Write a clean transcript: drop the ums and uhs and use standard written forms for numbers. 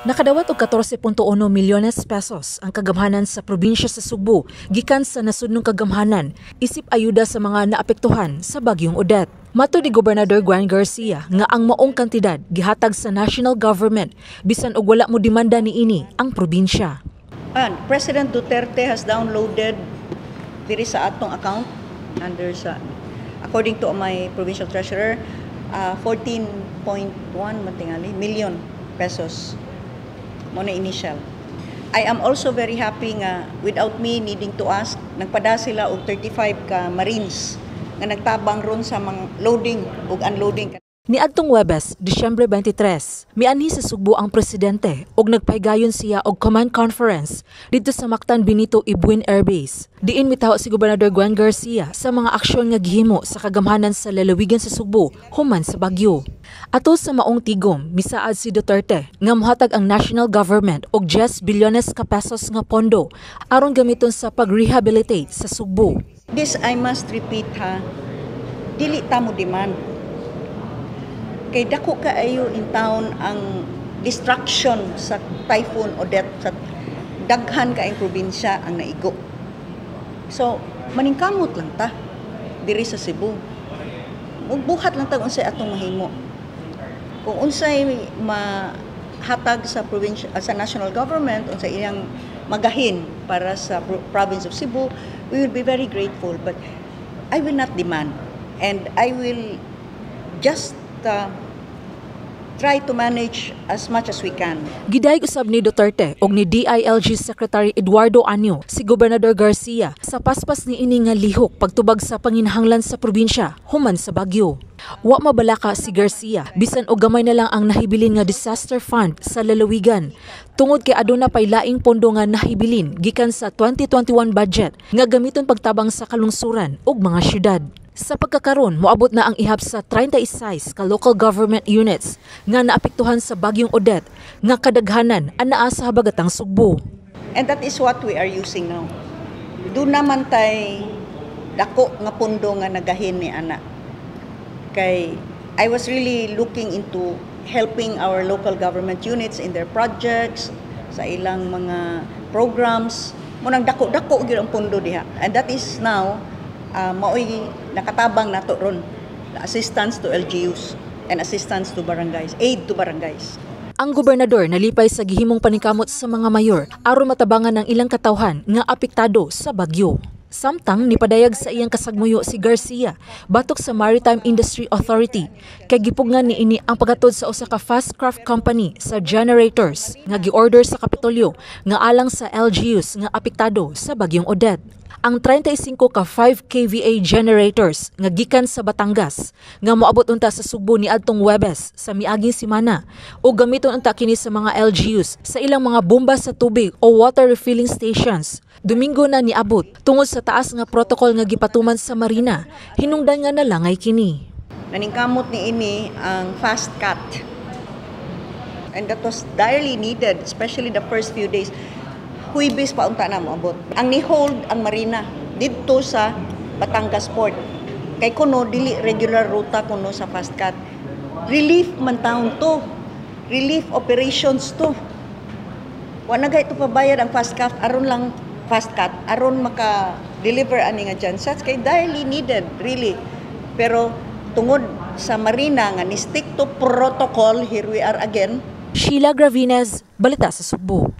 Nakadawat og 14.1 milyones pesos ang kagamhanan sa probinsya sa Sugbo gikan sa nasudnong kagamhanan isip ayuda sa mga naapektuhan sa Bagyong Odette. Matod ni Gobernador Gwen Garcia nga ang maong kantidad gihatag sa national government bisan og wala mo demanda niini ang probinsya. And President Duterte has downloaded diri sa atong account under sa, according to my provincial treasurer, 14.1 matingali million pesos mao na initial. I am also very happy nga without me needing to ask, nagpada sila og 35 ka Marines nga nagtabang ron sa mga loading ug unloading. Niadtong Webes, Disyembre 23, mianhi sa Sugbo ang presidente ug nagpahigayon siya og command conference didto sa Mactan Benito Ebuen Air Base. Diin mitaho si Gobernador Gwen Garcia sa mga aksyon nga gihimo sa kagamhanan sa lalawigan sa Sugbo human sa bagyo. Ato sa maong tigom, misaad si Duterte nga mohatag ang national government og 10 bilyones ka pesos nga pondo aron gamiton sa pag-rehabilitate sa Sugbo. This I must repeat ha, dili ta mo demand. Kay dako kaayo in town ang destruction sa Typhoon Odette, sa daghan kaayong probinsya ang naigo. So, maningkamot lang ta diri sa Cebu. Mugbuhat lang ta unsay atong mahimo. Kung unsay mahatag sa provincia, sa national government, unsay iyang magahin para sa province of Cebu, we will be very grateful, but I will not demand and I will just try to manage as much as we can. Gidayeg usab ni Duterte og ni DILG Secretary Eduardo Año si Gobernador Garcia sa paspas ni ini nga lihok pagtubag sa panginahanglan sa probinsya human sa bagyo. Wa mabalaka si Garcia bisan og gamay na lang ang nahibilin nga disaster fund sa lalawigan tungod kay aduna pay laing pondo nga nahibilin gikan sa 2021 budget nga gamiton pagtabang sa kalungsuran ug mga syudad. Sa pagkakaron, moabot na ang ihap sa 36 ka local government units nga naapektuhan sa Bagyong Odette nga kadaghanan anaa sa habagatang Sugbo. And that is what we are using now. Duna man tay dako nga pondo nga nagahin ni ana. Kay I was really looking into helping our local government units in their projects, sa ilang mga programs. Mao nang dako-dako gyud ang pondo diha. And that is now maoy nakatabang nato ron, the assistance to LGUs and assistance to barangays, aid to barangays. Ang gobernador nalipay sa gihimong paningkamot sa mga mayor aron matabangan ang ilang katawhan nga apektado sa bagyo. Samtang nipadayag sa iyang kasagmuyo si Garcia batok sa Maritime Industry Authority kay gipugngan niini ang paghatod sa usa ka fast craft company sa generators nga gi-order sa Kapitolyo nga alang sa LGUs nga apektado sa Bagyong Odette. Ang 35 ka 5 kVA generators nga gikan sa Batangas nga moabot unta sa Sugbo niadtong Webes sa miaging semana ug gamiton unta kini sa mga LGUs sa ilang mga bomba sa tubig o water refilling stations. Domingo na niabot tungod sa taas nga protocol nga gipatuman sa marina. Hinungdan nga nalangay kini. Naningkamot ni ini ang fast cat. And that was direly needed, especially the first few days. Huwebes pa unta na moabot. Ang ni-hold ang marina didto sa Batangas Port. Kay kuno dili regular ruta kuno sa fast cat. Relief man taon to. Relief operations to. Wa na ito pabayad ang fast cat aron lang fast cat aron maka-deliver ani nga gensets kay direly needed really. Pero tungod sa marina nga ni stick to protocol, here we are again. Sheila Gravines, Balita sa Sugbo.